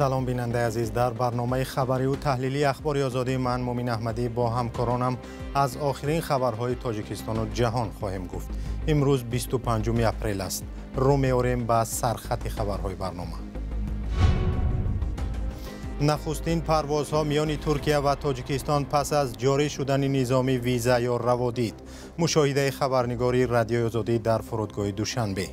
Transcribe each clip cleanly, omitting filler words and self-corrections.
Салом, бинандаи азиз. Дар барномаи хабариву таҳлилии Ахбори Озодӣ ман, Мумин Аҳмадӣ, бо ҳамкоронам аз охирин хабарҳои Тоҷикистону ҷаҳон хоҳем гуфт. Имрӯз 25 апрел аст. Рӯ меорем ба сархати хабарҳои барнома. Нахустин парвозҳо миёни Туркия ва Тоҷикистон пас аз ҷорӣ шудани низоми виза ё раводид. Мушоҳидаи хабарнигори Радиои Озодӣ дар фурудгоҳи Душанбе.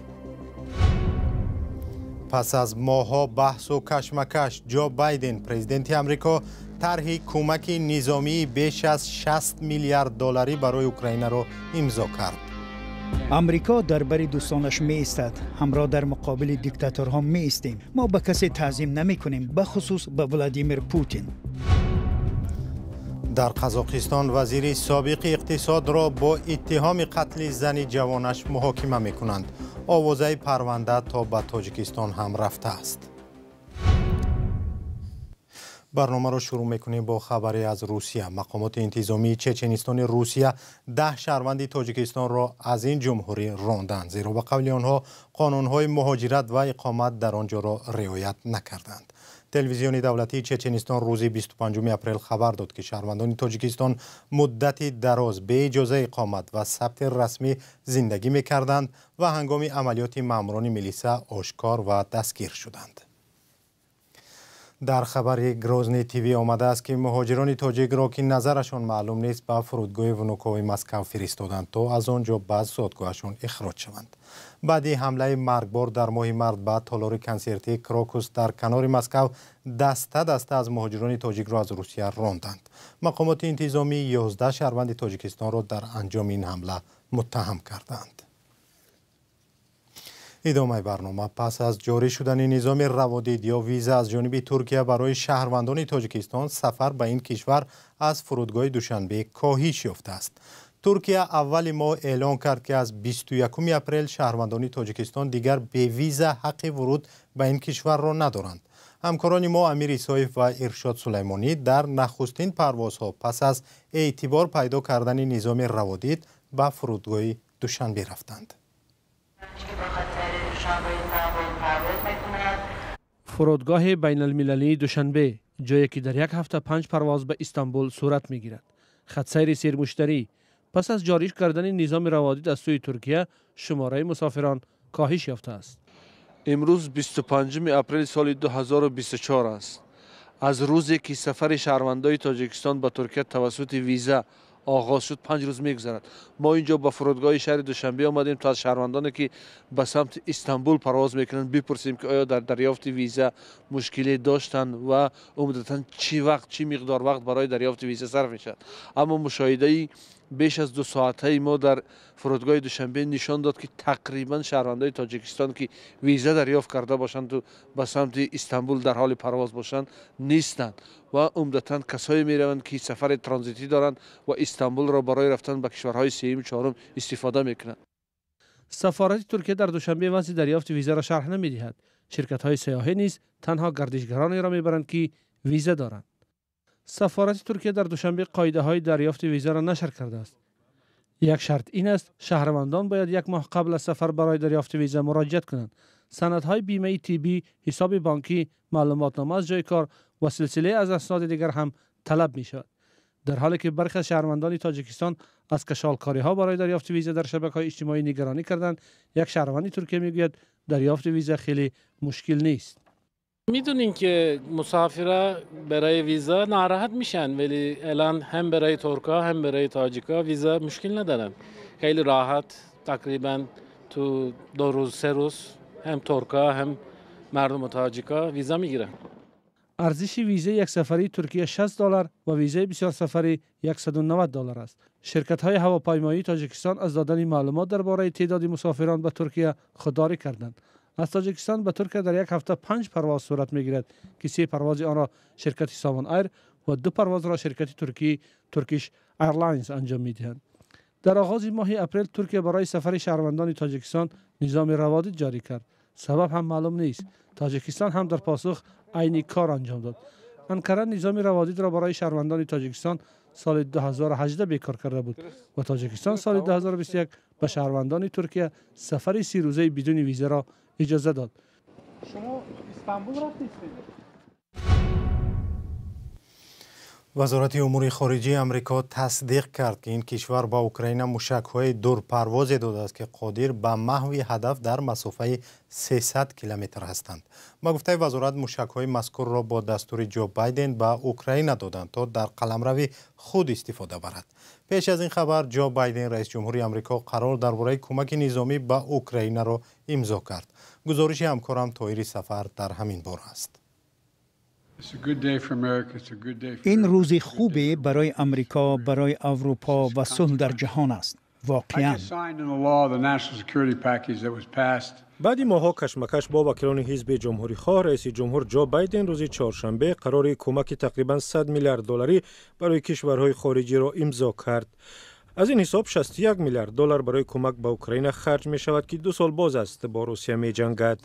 Пас аз моҳҳо баҳсу кашмакаш, Ҷо Байден, президенти Амрико, тарҳи кӯмаки низомии беш аз 60 миллиард долларӣ барои Украинаро имзо кард. Амрико дар бари дӯстонаш меистад. Ҳамроҳ дар муқобили диктаторҳо меистем. Мо ба касе таъзим намекунем, бахусус ба Владимир Путин. Дар Қазоқистон вазири собиқи иқтисодро бо иттиҳоми қатли зани ҷавонаш муҳокима мекунанд. Овозаи парванда то ба Тоҷикистон ҳам рафтааст. Барномаро шурӯъ мекунем бо хабаре аз Русия. Мақомоти интизомии Чеченистони Русия 10 шаҳрванди Тоҷикистонро аз ин ҷумҳурӣ ронданд, зеро ба қавли онҳо қонунҳои муҳоҷират ва иқомат дар он ҷоро риоят накарданд. Телевизиони давлатии Чеченистон рӯзи 25 апрел хабар дод, ки шаҳрвандони Тоҷикистон муддати дароз бе иҷозаи иқомат ва сабти расмӣ зиндагӣ мекарданд ва ҳангоми амалиёти маъмурони милиса ошкор ва дастгир шуданд. Дар хабари Грозни ТВ омадааст, ки муҳоҷирони тоҷикро, ки назарашон маълум нест, ба фурудгоҳи Внукови Москав фиристоданд, то аз он ҷо ба зодгоҳашон ихроҷ шаванд. Баъди ҳамлаи маргбор дар моҳи март ба толори консертии Крокус дар канори Москав, даста даста аз муҳоҷирони тоҷикро аз Русия ронданд. Мақомоти интизомӣ 11 шаҳрванди Тоҷикистонро дар анҷоми ин ҳамла муттаҳам карданд. Идомаи барнома. Пас аз ҷорӣ шудани низоми раводид ё виза аз ҷониби Туркия барои шаҳрвандони Тоҷикистон, сафар ба ин кишвар аз фурудгоҳи Душанбе коҳиш ёфтааст. Туркия аввали моҳ эълон кард, ки аз 21 апрел шаҳрвандони Тоҷикистон дигар бевиза ҳаққи вуруд ба ин кишварро надоранд. Ҳамкорони мо Амир Исоев ва Иршод Сулаймонӣ дар нахустин парвозҳо пас аз эътибор пайдо кардани низоми раводид ба фурудгоҳи Душанбе рафтанд. Фурудгоҳи байналмилалии Душанбе, ҷое ки дар як ҳафта панҷ парвоз ба Истанбул сурат мегирад. Хатсайри сермуштарӣ. Пас аз ҷорӣ кардани низоми раводид аз сӯи Туркия, шумораи мусофирон коҳиш ёфтааст. Имрӯз 25 апрели соли 2024 аст. Аз рӯзе ки сафари шаҳрвандои Тоҷикистон ба Туркия тавассути виза оғоз шуд, 5 рӯз мегузарад. Мо инҷо ба фурудгоҳи шаҳри Душанбе омадем, то аз шаҳрвандоне ки ба самти Истанбул парвоз мекунанд, бипурсем, ки оё дар дарёфти виза мушкиле доштанд ва умдатан чӣ вақт, чӣ миқдор вақт барои дарёфти виза сарф мешавад. Аммо мушоҳидаи беш аз 2 соатаи мо дар фурудгоҳи Душанбе нишон дод, ки тақрибан шаҳрвандои Тоҷикистон, ки виза дарёфт карда бошанду ба самти Истанбул дар ҳоли парвоз бошанд, нестанд ва умдатан касое мераванд, ки сафари транзитӣ доранд ва Истанбулро барои рафтан ба кишварҳои сеюм, чорум истифода мекунанд. Сафорати Туркия дар Душанбе вазъи дарёфти визаро шарҳ намедиҳад. Ширкатҳои сайёҳӣ низ танҳо гардишгаронеро мебаранд, ки виза доранд. Сафорати Туркия дар Душанбе қоидаҳои дарёфти визаро нашр кардааст. Як шарт ин аст: шаҳрвандон бояд як моҳ қабл аз сафар барои дарёфти виза муроҷиат кунанд. Санадҳои бимаи тиббӣ, ҳисоби бонкӣ, маълумотнома аз ҷои кор ва силсилае аз асноди дигар ҳам талаб мешавад. Дар ҳоле ки бархе аз шаҳрвандони Тоҷикистон аз кашолкориҳо барои дарёфти виза дар шабакаҳои иҷтимоӣ нигаронӣ карданд, як шаҳрванди Туркия мегӯяд, дарёфти виза хеле мушкил нест. میدونین که مسافرا برای ویزا ناراحت میشن، ولی الان هم برای ترکا هم برای تاجیکا ویزا مشکل ندارن. خیلی راحت، تقریبا تو 2 روز 3 روز هم ترکا هم مردم تاجیکا ویزا میگیرن. Арзиши визаи яксафарии Туркия 60 доллар ва визаи бисёрсафарӣ 190 доллар аст. Ширкатҳои ҳавопаймоии Тоҷикистон аз додани маълумот дар бораи теъдоди мусофирон ба Туркия худдорӣ карданд. Аз Тоҷикистон ба Туркия дар як ҳафта панҷ парвоз сурат мегирад, ки се парвози онро ширкати Сомон Айр ва ду парвозро ширкати туркии Turkish Airlines анҷом медиҳанд. Дар оғози моҳи апрел Туркия барои сафари шаҳрвандони Тоҷикистон низоми раводид ҷорӣ кард. Сабаб ҳам маълум нест. Тоҷикистон ҳам дар посух айни кор анҷом дод. Анкара низоми раводидро барои шаҳрвандони Тоҷикистон соли 2018 бекор карда буд ва Тоҷикистон соли 2021 ба шаҳрвандони Туркия сафари 30 рӯзаи бидуни визаро иҷоза дод. Шумо Истанбул рафтистед? Вазорати умури хориҷии Амрико тасдиқ кард, ки ин кишвар ба Украина мушакҳои дурпарвозе додааст, ки қодир ба маҳви ҳадаф дар масофаи 300 километр ҳастанд. Ба гуфтаи вазорат, мушакҳои мазкурро бо дастури Ҷо Байден ба Украина доданд, то дар қаламрави худ истифода барад. Пеш аз ин хабар Ҷо Байден, раис ҷумҳури Амрико, қарор дар бораи кӯмаки низомӣ ба Украинаро имзо кард. Гузориши ҳамкорам Тоҳири Сафар дар ҳамин бора аст. Ин рӯзи хубе барои Амрико, барои Аврупо ва сулҳ дар ҷаҳон аст. Воқеан. Баъди моҳҳо кашмакаш бо вакилони ҳизби ҷумҳурихоҳ, раиси ҷумҳур Ҷо Байден рӯзи чоршанбе қарори кӯмаки тақрибан 100 миллиард долларӣ барои кишварҳои хориҷиро имзо кард. Аз ин ҳисоб 61 миллиард доллар барои кӯмак ба Украина харҷ мешавад, ки 2 сол боз аст бо Русия меҷангад.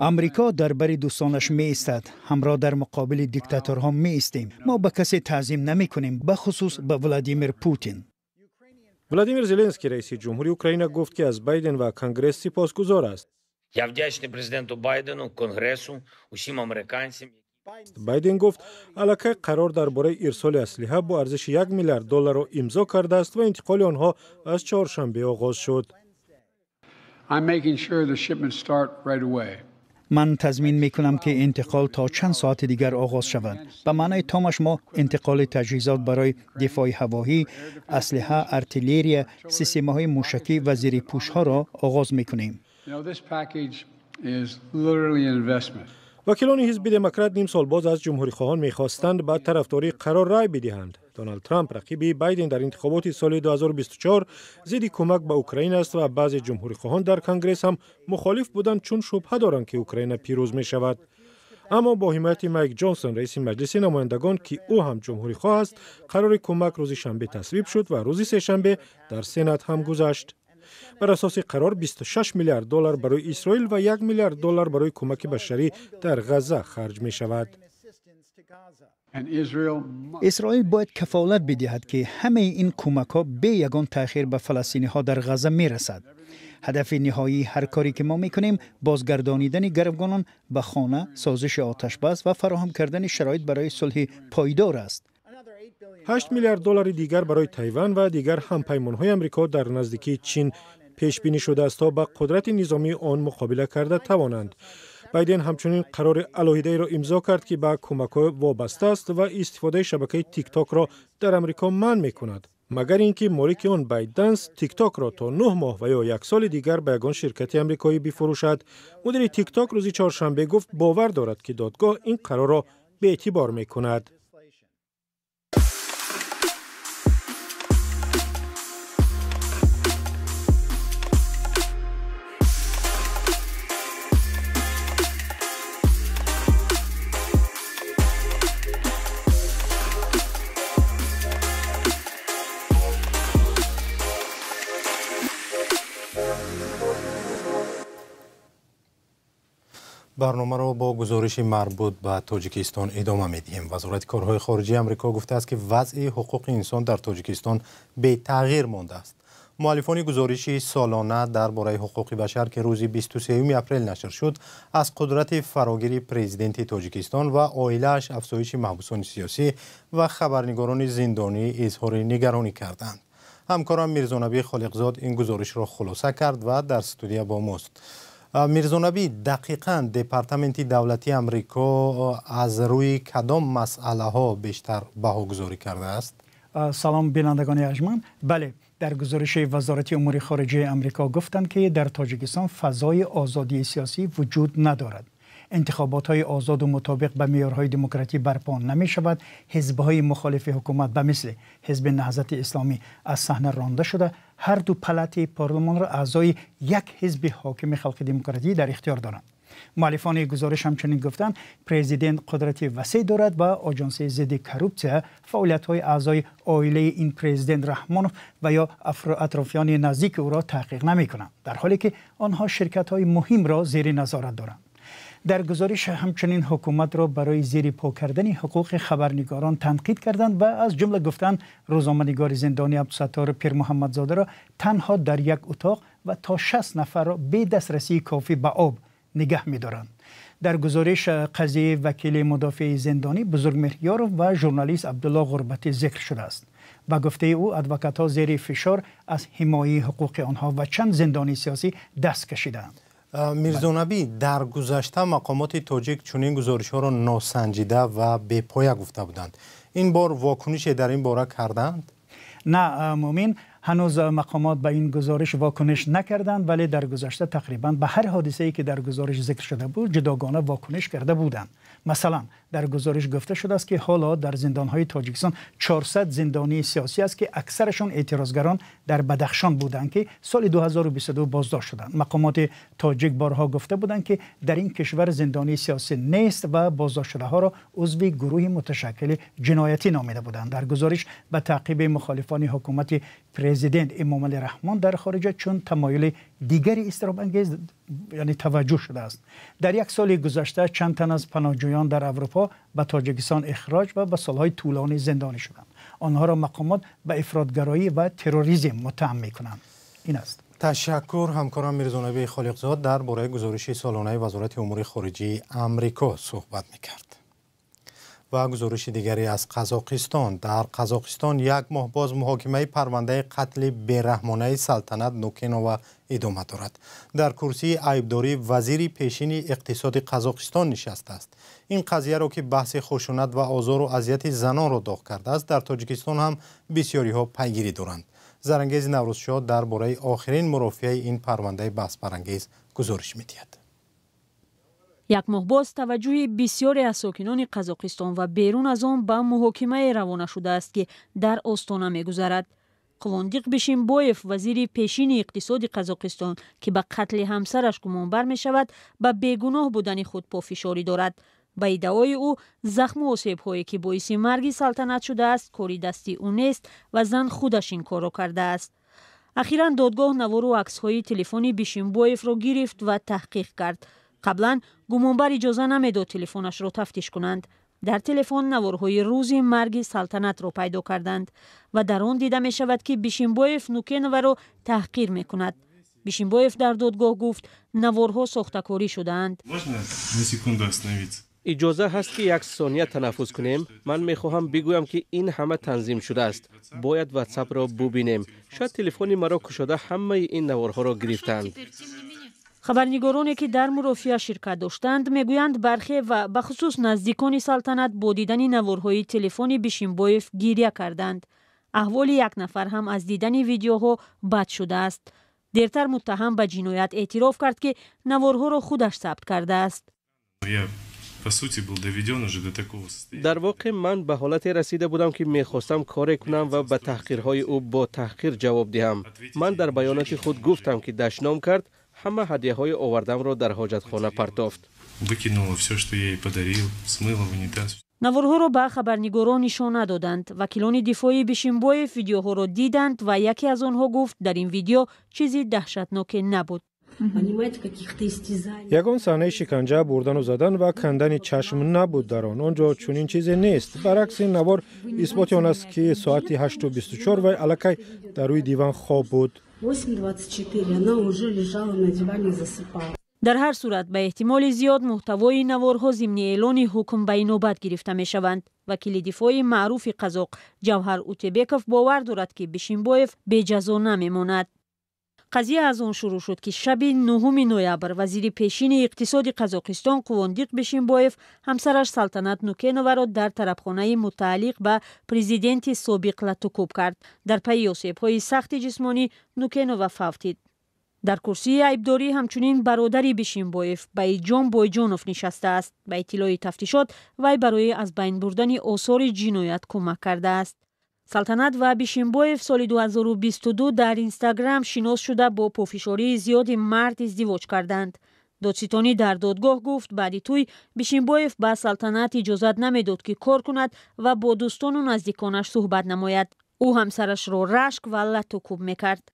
Амрико дар бари дӯстонаш меистад. Ҳамроҳ дар муқобили диктаторҳо меистем. Мо ба касе таъзим намекунем, бахусус ба Владимир Путин. Владимир Зеленский, раиси ҷумҳури Украина, гуфт, ки аз Байден ва Конгресс сипосгузор аст. Я вдячний президенту Байдену, Конгресу, усім американцям. Байден гуфт, аллакай қарор дар бораи ирсоли аслиҳа бо арзиши 1 миллиард долларро имзо кардааст ва интиқоли онҳо аз чоршанбе оғоз шуд. Ман тазмин мекунам, ки интиқол то чанд соати дигар оғоз шавад. Ба маънои томаш мо интиқоли таҷҳизот барои дифои ҳавоӣ, аслиҳа, артиллерия, системаҳои мушакӣ ва зирипӯшҳоро оғоз мекунем. Вакилони ҳизби демократ ним сол боз аз ҷумҳурихоҳон мехостанд ба тарафдории қарор рай бидиҳанд. Доналд Трамп, рақиби Байден дар интихоботи соли 2024, зидди кӯмак ба Украина аст ва баъзе ҷумҳурихоҳон дар Конгресс ҳам мухолиф буданд, чун шубҳа доранд, ки Украина пирӯз мешавад. Аммо бо ҳимояти Майк Ҷонсон, раиси маҷлиси намояндагон, ки ӯ ҳам ҷумҳурихоҳ аст, қарори кӯмак рӯзи шанбе тасвиб шуд ва рӯзи сешанбе дар Сенат ҳам гузашт. Бар асоси қарор 26 миллиард доллар барои Исроил ва 1 миллиард доллар барои кӯмаки башарӣ дар Ғазза харҷ мешавад. Исроил бояд кафолат бидиҳад, ки ҳамаи ин кӯмакҳо бе ягон таъхир ба фаластиниҳо дар Ғазза мерасад. Ҳадафи ниҳоии ҳар коре ки мо мекунем бозгардонидани гаравгонон ба хона, созиши оташбас ва фароҳам кардани шароит барои сулҳи пойдор аст. 8 миллиард доллари дигар барои Тайван ва дигар ҳампаймонҳои Амрико дар наздикии Чин пешбинӣ шудааст, то ба қудрати низомии он муқобила карда тавонанд. Байден ҳамчунин қарори алоҳидаеро имзо кард, ки ба кӯмакҳо вобаста аст ва истифодаи шабакаи Тиктокро дар Амрико манъ мекунад, магар ин ки молики он ByteDance Тиктокро то 9 моҳ ва ё як соли дигар ба ягон ширкати амрикоӣ бифурӯшад. Мудири Тикток рӯзи чоршанбе гуфт, бовар дорад, ки додгоҳ ин қарорро беэътибор мекунад. Барномаро бо гузориши марбут ба Тоҷикистон идома медиҳем. Вазорати корҳои хориҷии Амрико гуфтааст, ки вазъи ҳуқуқи инсон дар Тоҷикистон бетағйир мондааст. Муаллифони гузориши солона дар бораи ҳуқуқи башар, ки рӯзи 23 апрел нашр шуд, аз қудрати фарогири президенти Тоҷикистон ва оилааш, афзоиши маҳбусони сиёсӣ ва хабарнигорони зиндонӣ изҳори нигаронӣ карданд. Ҳамкорам Мирзонабӣ Холиқзод ин гузоришро хулоса кард ва дар студия бо мост. Мирзонабӣ, дақиқан департаменти давлатии Амрико аз рӯи кадом масъалаҳо бештар баҳогузорӣ кардааст? Салом, бинандагони арҷманд. Бале, дар гузориши Вазорати умури хориҷаи Амрико гуфтанд, ки дар Тоҷикистон фазои озодии сиёсӣ вуҷуд надорад. Интихоботҳои озоду мутобиқ ба меъёрҳои демократӣ барпо намешавад. Ҳизбҳои мухолифи ҳукумат ба мисли ҳизби Наҳзати Исломӣ аз саҳна ронда шуда, ҳар ду палати парлумонро аъзои як ҳизби ҳокими халқи демократӣ дар ихтиёр доранд. Муаллифони гузориш ҳамчунин гуфтанд, президент қудрати васеъ дорад ва оҷонсии зидди коррупсия фаъолиятҳои аъзои оилаи ин президент Раҳмонов ва ё атрофиёни наздики ӯро таҳқиқ намекунанд, дар ҳоле ки онҳо ширкатҳои муҳимро зери назорат доранд. Дар гузориш ҳамчунин ҳукуматро барои зери по кардани ҳуқуқи хабарнигорон танқид карданд ва аз ҷумла гуфтанд, рӯзноманигори зиндонӣ Абдусаттор Пирмуҳаммадзодаро танҳо дар як утоқ ва то 60 нафарро бе дастрасии кофӣ ба об нигаҳ медоранд. Дар гузориш қазияи вакили мудофеи зиндонӣ Бузургмеҳр Ёров ва журналист Абдулло Ғурбатӣ зикр шудааст. Ба гуфтаи ӯ, адвокатҳо зери фишор аз ҳимояи ҳуқуқи онҳо ва чанд зиндонии сиёсӣ даст кашидаанд. Мирзонаби, дар гузашта мақомоти тоҷик чунин гузоришҳоро носанҷида ва бепоя гуфта буданд. Ин бор вокунише дар ин бора карданд? На, Муъмин, ҳанӯз мақомот ба ин гузориш вокуниш накарданд, вале дар гузашта тақрибан ба ҳар ҳодисае ки дар гузориш зикр шуда буд, ҷудогона вокуниш карда буданд. Масалан, дар гузориш гуфта шудааст, ки ҳоло дар зиндонҳои Тоҷикистон 400 зиндонии сиёсӣ аст, ки аксарашон эътирозгарон дар Бадахшон буданд, ки соли 2022 боздошт шуданд. Мақомоти тоҷик борҳо гуфта буданд, ки дар ин кишвар зиндонии сиёсӣ нест ва боздоштшудаҳоро узви гурӯҳи муташаккили ҷиноятӣ номида буданд. Дар гузориш ба таъқиби мухолифони ҳукумати президент Эмомалӣ Раҳмон дар хориҷа чун тамоюли дигари изтиробангез, яъне таваҷҷӯҳ шудааст. Дар як соли гузашта чанд тан аз паноҳҷӯён дар Аврупо ба Тоҷикистон ихроҷ ва ба солҳои тӯлонӣ зиндонӣ шуданд. Онҳоро мақомот ба ифротгароӣ ва терроризм муттаҳам мекунанд. Ин аст. Ташаккур. Ҳамкорам Мирзонаби Холиқзод дар бораи гузориши солонаи Вазорати умури хориҷии Амрико суҳбат мекард. Ва гузориши дигаре аз Қазоқистон. Дар Қазоқистон як моҳ боз муҳокимаи парвандаи қатли бераҳмонаи Салтанат Нукенова идома дорад. Дар курсии айбдорӣ вазири пешини иқтисоди Қазоқистон нишастааст. Ин қазияро, ки баҳси хушунат ва озору азияти занонро доғ кардааст, дар Тоҷикистон ҳам бисёриҳо пайгирӣ доранд. Зарангези Наврӯзшоҳ дар бораи охирин мурофиаи ин парвандаи баҳсбарангез гузориш медиҳад. Як моҳ боз таваҷҷӯҳи бисёре аз сокинони Қазоқистон ва берун аз он ба муҳокимае равона шудааст, ки дар Остона мегузарад. Қувондиқ Бишимбоев, вазири пешини иқтисоди Қазоқистон, ки ба қатли ҳамсараш гумонбар мешавад, ба бегуноҳ будани худ пофишорӣ дорад. Ба иддаои ӯ, захму осебҳое, ки боиси марги Салтанат шудааст, кори дасти ӯ нест ва зан худаш ин корро кардааст. Ахиран додгоҳ навору аксҳои телефони Бишимбоевро гирифт ва таҳқиқ кард. Қаблан гумонбар иҷоза намедод телефонашро тафтиш кунанд. Дар телефон наворҳои рӯзи марги Салтанатро пайдо карданд ва дар он дида мешавад, ки Бишимбоев Нукеноваро таҳқир мекунад. Бишимбоев дар додгоҳ гуфт, наворҳо сохтакорӣ шудаанд. Иҷоза ҳаст, ки як сония танаффус кунем? Ман мехоҳам бигӯям, ки ин ҳама танзим шудааст. Бояд Ватсапро бубинем. Шояд телефони маро кушода, ҳамаи ин наворҳоро гирифтаанд. Хабарнигороне, ки дар мурофиа ширкат доштанд, мегӯянд, бархе ва бахусус наздикони Салтанат бо дидани наворҳои телефони Бишимбоев гиря карданд. Аҳволи як нафар ҳам аз дидани видеоҳо бад шудааст. Дертар муттаҳам ба ҷиноят эътироф кард, ки наворҳоро худаш сабт кардааст. Дар воқеъ ман ба ҳолате расида будам, ки мехостам коре кунам ва ба таҳқирҳои ӯ бо таҳқир ҷавоб диҳам. Ман дар баёноти худ гуфтам, ки дашном кард, ҳама ҳадияҳои овардамро дар ҳоҷатхона партофт. Наворҳоро ба хабарнигорон нишон надоданд. Вакилони дифоии Бишимбоев видеоҳоро диданд ва яке аз онҳо гуфт, дар ин видео чизи даҳшатноке набуд. Ягон саҳнаи шиканҷа, бурдану задан ва кандани чашм набуд дар он. Он ҷо чунин чизе нест. Баръакс, ин навор исботи он аст, ки соати 8:24 вай аллакай дар рӯи диван хоб буд. Дар ҳар сурат, ба эҳтимоли зиёд муҳтавои наворҳо зимни эълони ҳукм ба инобат гирифта мешаванд. Вакили дифои маъруфи қазоқ Ҷавҳар Утебеков бовар дорад, ки Бишимбоев беҷазо намемонад. Қазия аз он шурӯъ шуд, ки шаби 9 ноябр вазири пешини иқтисоди Қазоқистон Қувондиқ Бишимбоев ҳамсараш Салтанат Нукеноваро дар тарабхонаи мутааллиқ ба президенти собиқ латукӯб кард. Дар пайи осебҳои сахти ҷисмонӣ Нукенова фавтид. Дар курсии айбдорӣ ҳамчунин бародари Бишимбоев Баиҷон Бойҷонов нишастааст. Ба иттилои тафтишот, вай барои аз байн бурдани осори ҷиноят кӯмак кардааст. Салтанат ва Бишимбоев соли 2022 дар Инстаграм шинос шуда, бо пофишории зиёди мард издивоҷ карданд. Додситонӣ дар додгоҳ гуфт, баъди тӯй Бишимбоев ба Салтанат иҷозат намедод, ки кор кунад ва бо дӯстону наздиконаш суҳбат намояд. Ӯ ҳамсарашро рашк ва латукӯб мекард.